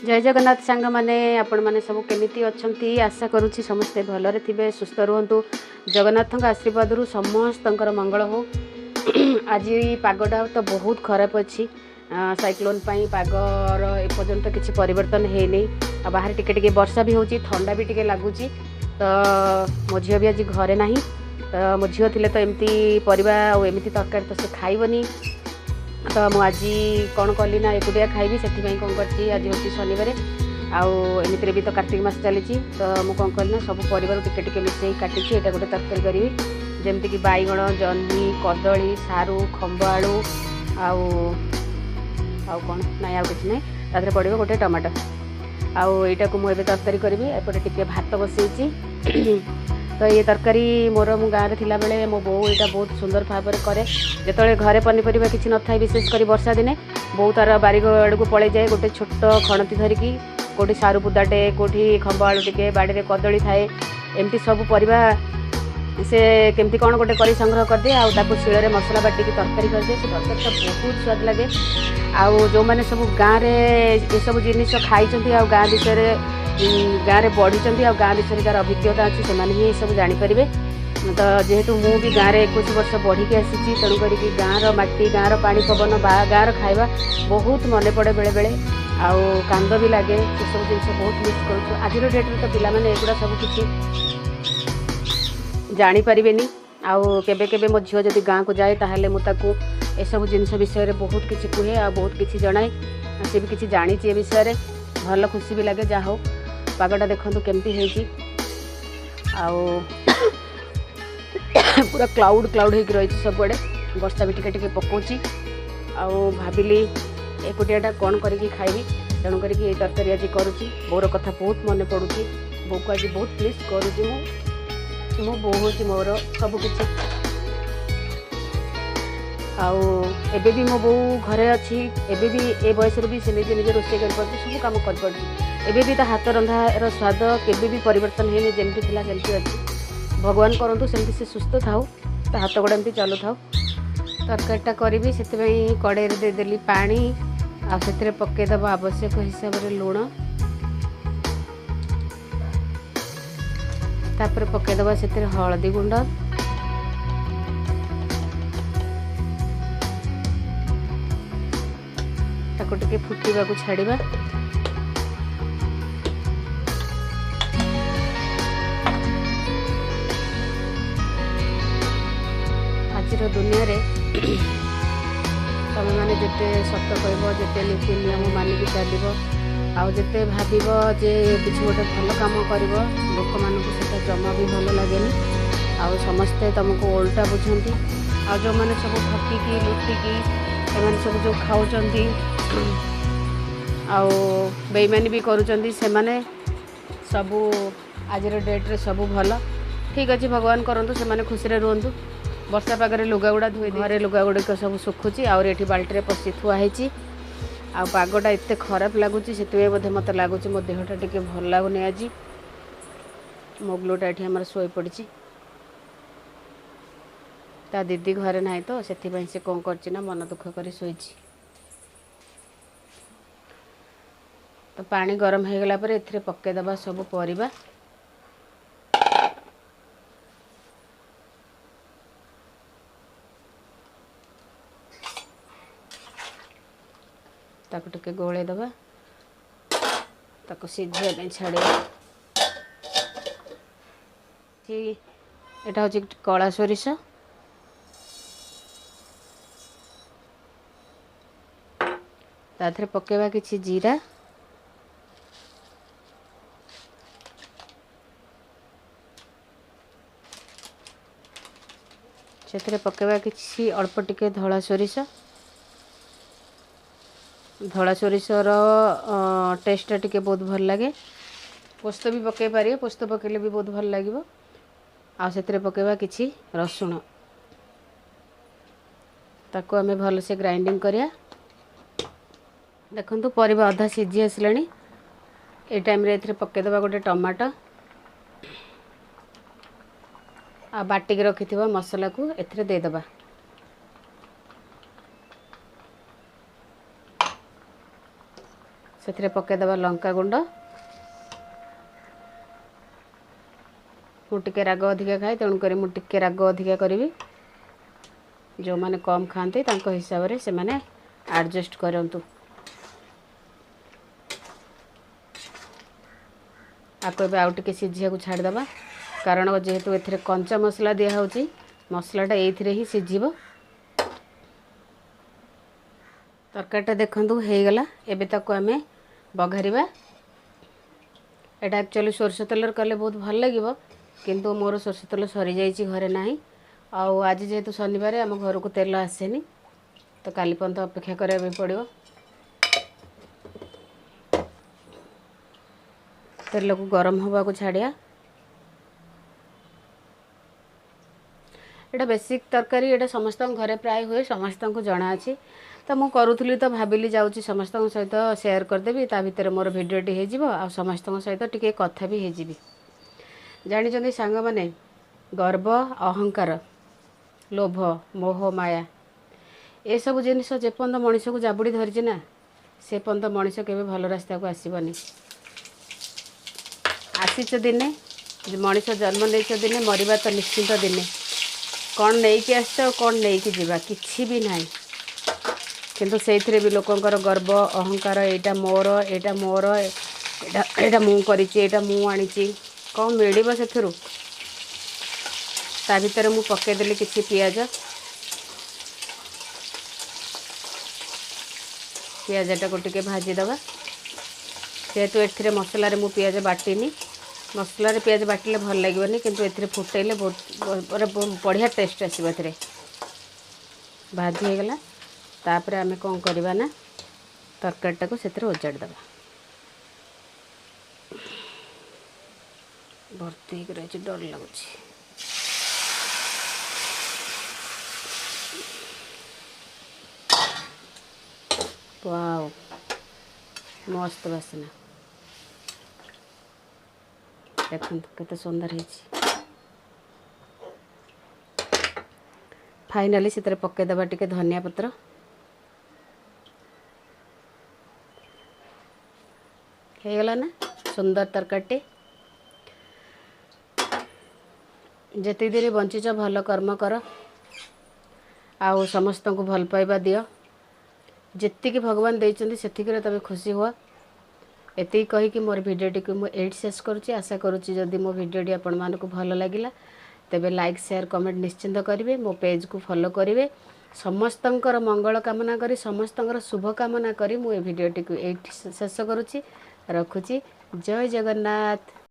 ଜୟ ଜଗନ୍ନାଥ ସାଙ୍ଗମାନେ, ଆପଣମାନେ ସବୁ କେମିତି ଅଛନ୍ତି? ଆଶା କରୁଛି ସମସ୍ତେ ଭଲରେ ଥିବେ, ସୁସ୍ଥ ରୁହନ୍ତୁ। ଜଗନ୍ନାଥଙ୍କ ଆଶୀର୍ବାଦରୁ ସମସ୍ତଙ୍କର ମଙ୍ଗଳ ହଉ। ଆଜି ପାଗଟା ତ ବହୁତ ଖରାପ ଅଛି। ସାଇକ୍ଲୋନ୍ ପାଇଁ ପାଗର ଏପର୍ଯ୍ୟନ୍ତ କିଛି ପରିବର୍ତ୍ତନ ହେଇନି। ଆଉ ବାହାରେ ଟିକେ ଟିକେ ବର୍ଷା ବି ହେଉଛି, ଥଣ୍ଡା ବି ଟିକେ ଲାଗୁଛି। ତ ମୋ ଝିଅ ବି ଆଜି ଘରେ ନାହିଁ। ତ ମୋ ଝିଅ ଥିଲେ ତ ଏମିତି ପରିବା ଆଉ ଏମିତି ତରକାରୀ ତ ସେ ଖାଇବନି। ତ ମୁଁ ଆଜି କ'ଣ କଲି ନା, ଏକୁଟିଆ ଖାଇବି, ସେଥିପାଇଁ କ'ଣ କରିଛି, ଆଜି ହେଉଛି ଶନିବାର ଆଉ ଏମିତିରେ ବି ତ କାର୍ତ୍ତିକ ମାସ ଚାଲିଛି। ତ ମୁଁ କ'ଣ କଲି ନା, ସବୁ ପରିବାରୁ ଟିକେ ଟିକେ ମିଶାଇ କାଟିଛି। ଏଇଟା ଗୋଟେ ତରକାରୀ କରିବି, ଯେମିତିକି ବାଇଗଣ, ଜହ୍ନି, କଦଳୀ, ସାରୁ, ଖମ୍ବ ଆଳୁ ଆଉ ଆଉ କ'ଣ ନାଇଁ, ଆଉ କିଛି ନାହିଁ। ତା ଦେହରେ ପଡ଼ିବ ଗୋଟେ ଟମାଟୋ। ଆଉ ଏଇଟାକୁ ମୁଁ ଏବେ ତରକାରୀ କରିବି। ଏପଟେ ଟିକେ ଭାତ ବସେଇଛି। ତ ଏ ତରକାରୀ ମୋର, ମୁଁ ଗାଁରେ ଥିଲାବେଳେ ମୋ ବୋଉ ଏଇଟା ବହୁତ ସୁନ୍ଦର ଭାବରେ କରେ। ଯେତେବେଳେ ଘରେ ପନିପରିବା କିଛି ନଥାଏ, ବିଶେଷ କରି ବର୍ଷା ଦିନେ, ବୋଉ ତାର ବାରି ଆଡ଼କୁ ପଳେଇଯାଏ ଗୋଟେ ଛୋଟ ଖଣତି ଧରିକି। କେଉଁଠି ସାରୁ ବୁଦାଟେ, କେଉଁଠି ଖମ୍ବ ଆଳୁ ଟିକେ, ବାଡ଼ିରେ କଦଳୀ ଥାଏ, ଏମିତି ସବୁ ପରିବା ସେ କେମିତି କ'ଣ ଗୋଟେ କରି ସଂଗ୍ରହ କରିଦିଏ ଆଉ ତାକୁ ଶିଳରେ ମସଲା ବାଟିକି ତରକାରୀ କରିଦିଏ। ସେ ତରକାରୀଟା ବହୁତ ସ୍ୱାଦ ଲାଗେ। ଆଉ ଯେଉଁମାନେ ସବୁ ଗାଁରେ ଏସବୁ ଜିନିଷ ଖାଇଛନ୍ତି ଆଉ ଗାଁ ବିଷୟରେ, ଗାଁରେ ବଢ଼ିଛନ୍ତି ଆଉ ଗାଁ ବିଷୟରେ ଯାହାର ଅଭିଜ୍ଞତା ଅଛି, ସେମାନେ ହିଁ ଏସବୁ ଜାଣିପାରିବେ। ତ ଯେହେତୁ ମୁଁ ବି ଗାଁରେ 21 ବର୍ଷ ବଢ଼ିକି ଆସିଛି, ତେଣୁ କରିକି ଗାଁର ମାଟି, ଗାଁର ପାଣି ପବନ ବା ଗାଁର ଖାଇବା ବହୁତ ମନେ ପଡ଼େ ବେଳେବେଳେ, ଆଉ କାନ୍ଦ ବି ଲାଗେ। ସେସବୁ ଜିନିଷ ବହୁତ ମିସ୍ କରୁଛୁ। ଆଜିର ଡେଟ୍ରେ ତ ପିଲାମାନେ ଏଗୁଡ଼ା ସବୁ କିଛି ଜାଣିପାରିବେନି। ଆଉ କେବେ କେବେ ମୋ ଝିଅ ଯଦି ଗାଁକୁ ଯାଏ, ତାହେଲେ ମୁଁ ତାକୁ ଏସବୁ ଜିନିଷ ବିଷୟରେ ବହୁତ କିଛି କୁହେ ଆଉ ବହୁତ କିଛି ଜଣାଏ। ସେ ବି କିଛି ଜାଣିଛି ଏ ବିଷୟରେ, ଭଲ ଖୁସି ବି ଲାଗେ। ଯାହା ହଉ, ପାଗଟା ଦେଖନ୍ତୁ କେମିତି ହେଇଛି, ଆଉ ପୁରା କ୍ଲାଉଡ଼ କ୍ଲାଉଡ଼ ହେଇକି ରହିଛି ସବୁଆଡ଼େ। ବର୍ଷା ବି ଟିକେ ଟିକେ ପକାଉଛି। ଆଉ ଭାବିଲି ଏକୁଟିଆଟା କ'ଣ କରିକି ଖାଇବି, ତେଣୁ କରିକି ଏଇ ତରକାରୀ ଆଜି କରୁଛି। ବୋଉର କଥା ବହୁତ ମନେ ପଡ଼ୁଛି। ବୋଉକୁ ଆଜି ବହୁତ ମିସ୍ କରୁଛି ମୁଁ। ମୋ ବୋଉ ହେଉଛି ମୋର ସବୁକିଛି। ଆଉ ଏବେ ବି ମୋ ବୋଉ ଘରେ ଅଛି। ଏବେ ବି ଏ ବୟସରେ ବି ସେ ନିଜେ ନିଜେ ରୋଷେଇ କରିପାରୁଛି, ସବୁ କାମ କରିପାରୁଛି। ଏବେ ବି ତା ହାତ ରନ୍ଧାର ସ୍ୱାଦ କେବେ ବି ପରିବର୍ତ୍ତନ ହେଇନି, ଯେମିତି ଥିଲା ସେମିତି ଅଛି। ଭଗବାନ କରନ୍ତୁ ସେମିତି ସେ ସୁସ୍ଥ ଥାଉ, ତା ହାତ ଗୋଡ଼ ଏମିତି ଚାଲୁଥାଉ। ତରକାରୀଟା କରିବି, ସେଥିପାଇଁ କଡ଼େଇରେ ଦେଇଦେଲି ପାଣି ଆଉ ସେଥିରେ ପକାଇଦେବ ଆବଶ୍ୟକ ହିସାବରେ ଲୁଣ। ତାପରେ ପକାଇଦେବା ସେଥିରେ ହଳଦୀ ଗୁଣ୍ଡ। ତାକୁ ଟିକେ ଫୁଟିବାକୁ ଛାଡ଼ିବା। ଆଜିର ଦୁନିଆରେ ତୁମେମାନେ ଯେତେ ସତ କହିବ, ଯେତେ ନୀତି ନିୟମ ମାନିକି ଚାଲିବ ଆଉ ଯେତେ ଭାବିବ ଯେ କିଛି ଗୋଟେ ଭଲ କାମ କରିବ, ଲୋକମାନଙ୍କୁ ସେଇଟା ଜମା ବି ଭଲ ଲାଗେନି ଆଉ ସମସ୍ତେ ତୁମକୁ ଓଲଟା ବୁଝନ୍ତି। ଆଉ ଯେଉଁମାନେ ସବୁ ଠକିକି ଲୁଟିକି ଏମାନେ ସବୁ ଯେଉଁ ଖାଉଛନ୍ତି ଆଉ ବେଇମାନି ବି କରୁଛନ୍ତି, ସେମାନେ ସବୁ ଆଜିର ଡେଟ୍ରେ ସବୁ ଭଲ। ଠିକ୍ ଅଛି, ଭଗବାନ କରନ୍ତୁ ସେମାନେ ଖୁସିରେ ରୁହନ୍ତୁ। ବର୍ଷା ପାଗରେ ଲୁଗାଗୁଡ଼ା ଧୋଇ, ଘରେ ଲୁଗାଗୁଡ଼ିକ ସବୁ ଶୁଖୁଛି, ଆହୁରି ଏଠି ବାଲ୍ଟିରେ ପଶି ଥୁଆ ହେଇଛି। ଆଉ ପାଗଟା ଏତେ ଖରାପ ଲାଗୁଛି, ସେଥିପାଇଁ ବୋଧେ ମୋତେ ଲାଗୁଛି ମୋ ଦେହଟା ଟିକେ ଭଲ ଲାଗୁନି ଆଜି। ମୋଗଲୁଟା ଏଠି ଆମର ଶୋଇପଡ଼ିଛି। ତା ଦିଦି ଘରେ ନାହିଁ ତ ସେଥିପାଇଁ ସେ କ'ଣ କରିଛି ନା, ମନ ଦୁଃଖ କରି ଶୋଇଛି। ତ ପାଣି ଗରମ ହେଇଗଲା ପରେ ଏଥିରେ ପକାଇଦେବା ସବୁ ପରିବା। ତାକୁ ଟିକେ ଗୋଳେଇ ଦେବା, ତାକୁ ସିଝିବା ପାଇଁ ଛାଡ଼ିବା। ଏଇଟା ହେଉଛି କଳା ସୋରିଷ। ତା ଦେହରେ ପକାଇବା କିଛି ଜିରା। ସେଥିରେ ପକାଇବା କିଛି ଅଳ୍ପ ଟିକେ ଧଳା ସୋରିଷ। ଧଳା ସୋରିଷର ଟେଷ୍ଟଟା ଟିକେ ବହୁତ ଭଲ ଲାଗେ। ପୋସ୍ତ ବି ପକାଇ ପାରିବେ, ପୋସ୍ତ ପକାଇଲେ ବି ବହୁତ ଭଲ ଲାଗିବ। ଆଉ ସେଥିରେ ପକାଇବା କିଛି ରସୁଣ। ତାକୁ ଆମେ ଭଲସେ ଗ୍ରାଇଣ୍ଡିଙ୍ଗ କରିବା। ଦେଖନ୍ତୁ, ପରିବା ଅଧା ସିଝି ଆସିଲାଣି। ଏ ଟାଇମ୍ରେ ଏଥିରେ ପକାଇଦେବା ଗୋଟେ ଟମାଟୋ ଆଉ ବାଟିକି ରଖିଥିବା ମସଲାକୁ ଏଥିରେ ଦେଇଦେବା। ସେଥିରେ ପକାଇଦେବା ଲଙ୍କା ଗୁଣ୍ଡ। ମୁଁ ଟିକେ ରାଗ ଅଧିକା ଖାଏ, ତେଣୁକରି ମୁଁ ଟିକେ ରାଗ ଅଧିକା କରିବି। ଯେଉଁମାନେ କମ୍ ଖାଆନ୍ତି ତାଙ୍କ ହିସାବରେ ସେମାନେ ଆଡ଼ଜଷ୍ଟ କରନ୍ତୁ। ଆକୁ ଏବେ ଆଉ ଟିକେ ସିଝିବାକୁ ଛାଡ଼ିଦେବା, କାରଣ ଯେହେତୁ ଏଥିରେ କଞ୍ଚା ମସଲା ଦିଆହେଉଛି, ମସଲାଟା ଏଇଥିରେ ହିଁ ସିଝିବ। ତରକାରୀଟା ଦେଖନ୍ତୁ ହେଇଗଲା। ଏବେ ତାକୁ ଆମେ ବଘାରିବା। ଏଇଟା ଆକ୍ଚୁଆଲି ସୋରିଷ ତେଲରେ କଲେ ବହୁତ ଭଲ ଲାଗିବ, କିନ୍ତୁ ମୋର ସୋରିଷ ତେଲ ସରିଯାଇଛି, ଘରେ ନାହିଁ। ଆଉ ଆଜି ଯେହେତୁ ଶନିବାର, ଆମ ଘରକୁ ତେଲ ଆସେନି, ତ କାଲି ପର୍ଯ୍ୟନ୍ତ ଅପେକ୍ଷା କରିବା ପାଇଁ ପଡ଼ିବ। ତେଲକୁ ଗରମ ହେବାକୁ ଛାଡ଼ିବା। ଏଇଟା ବେସିକ୍ ତରକାରୀ, ଏଇଟା ସମସ୍ତଙ୍କ ଘରେ ପ୍ରାୟ ହୁଏ, ସମସ୍ତଙ୍କୁ ଜଣାଅଛି। ତ ମୁଁ କରୁଥିଲି ତ ଭାବିଲି ଯାଉଛି ସମସ୍ତଙ୍କ ସହିତ ସେୟାର କରିଦେବି, ତା ଭିତରେ ମୋର ଭିଡ଼ିଓଟି ହେଇଯିବ ଆଉ ସମସ୍ତଙ୍କ ସହିତ ଟିକେ କଥା ବି ହେଇଯିବି। ଜାଣିଛନ୍ତି ସାଙ୍ଗମାନେ, ଗର୍ବ, ଅହଙ୍କାର, ଲୋଭ, ମୋହ, ମାୟା, ଏସବୁ ଜିନିଷ ଯେପର୍ଯ୍ୟନ୍ତ ମଣିଷକୁ ଜାବୁଡ଼ି ଧରିଛି ନା, ସେ ପର୍ଯ୍ୟନ୍ତ ମଣିଷ କେବେ ଭଲ ରାସ୍ତାକୁ ଆସିବନି। ଆସିଛ ଦିନେ, ମଣିଷ ଜନ୍ମ ନେଇଛ ଦିନେ, ମରିବା ତ ନିଶ୍ଚିନ୍ତ ଦିନେ। କ'ଣ ନେଇକି ଆସିଛ ଆଉ କ'ଣ ନେଇକି ଯିବା, କିଛି ବି ନାହିଁ। କିନ୍ତୁ ସେଇଥିରେ ବି ଲୋକଙ୍କର ଗର୍ବ, ଅହଙ୍କାର, ଏଇଟା ମୋର, ଏଇଟା ମୋର, ଏଇଟା ମୁଁ କରିଛି, ଏଇଟା ମୁଁ ଆଣିଛି, କ'ଣ ମିଳିବ ସେଥିରୁ? ତା ଭିତରେ ମୁଁ ପକାଇଦେଲି କିଛି ପିଆଜ। ପିଆଜଟାକୁ ଟିକେ ଭାଜିଦେବା। ଯେହେତୁ ଏଥିରେ ମସଲାରେ ମୁଁ ପିଆଜ ବାଟିନି, ମସଲାରେ ପିଆଜ ବାଟିଲେ ଭଲ ଲାଗିବନି, କିନ୍ତୁ ଏଥିରେ ଫୁଟେଇଲେ ବହୁତ ବଢ଼ିଆ ଟେଷ୍ଟ ଆସିବ। ଏଥିରେ ଭାଜି ହେଇଗଲା। ତାପରେ ଆମେ କ'ଣ କରିବା ନା, ତରକାରୀଟାକୁ ସେଥିରେ ଓଜାଡ଼ି ଦେବା। ଭର୍ତ୍ତି ହେଇକି ରହିଛି, ଡର ଲାଗୁଛି। ୱାଓ, ମସ୍ତ ବାସନା। ଦେଖନ୍ତୁ କେତେ ସୁନ୍ଦର ହେଇଛି। ଫାଇନାଲି ସେଥିରେ ପକାଇଦେବା ଟିକେ ଧନିଆ ପତ୍ର। ହେଇଗଲା ନା ସୁନ୍ଦର ତରକାରୀଟି। ଯେତିକି ଦିନ ବଞ୍ଚିଛ ଭଲ କର୍ମ କର ଆଉ ସମସ୍ତଙ୍କୁ ଭଲ ପାଇବା ଦିଅ। ଯେତିକି ଭଗବାନ ଦେଇଛନ୍ତି ସେତିକିରେ ତୁମେ ଖୁସି ହୁଅ। ଏତିକି କହିକି ମୋର ଭିଡ଼ିଓଟିକୁ ମୁଁ ଏଇଠି ଶେଷ କରୁଛି। ଆଶା କରୁଛି ଯଦି ମୋ ଭିଡ଼ିଓଟି ଆପଣମାନଙ୍କୁ ଭଲ ଲାଗିଲା ତେବେ ଲାଇକ୍, ସେୟାର, କମେଣ୍ଟ ନିଶ୍ଚିନ୍ତ କରିବେ। ମୋ ପେଜ୍କୁ ଫଲୋ କରିବେ। ସମସ୍ତଙ୍କର ମଙ୍ଗଳ କାମନା କରି, ସମସ୍ତଙ୍କର ଶୁଭ କାମନା କରି ମୁଁ ଏ ଭିଡ଼ିଓଟିକୁ ଏଇଠି ଶେଷ କରୁଛି, ରଖୁଛି। ଜୟ ଜଗନ୍ନାଥ।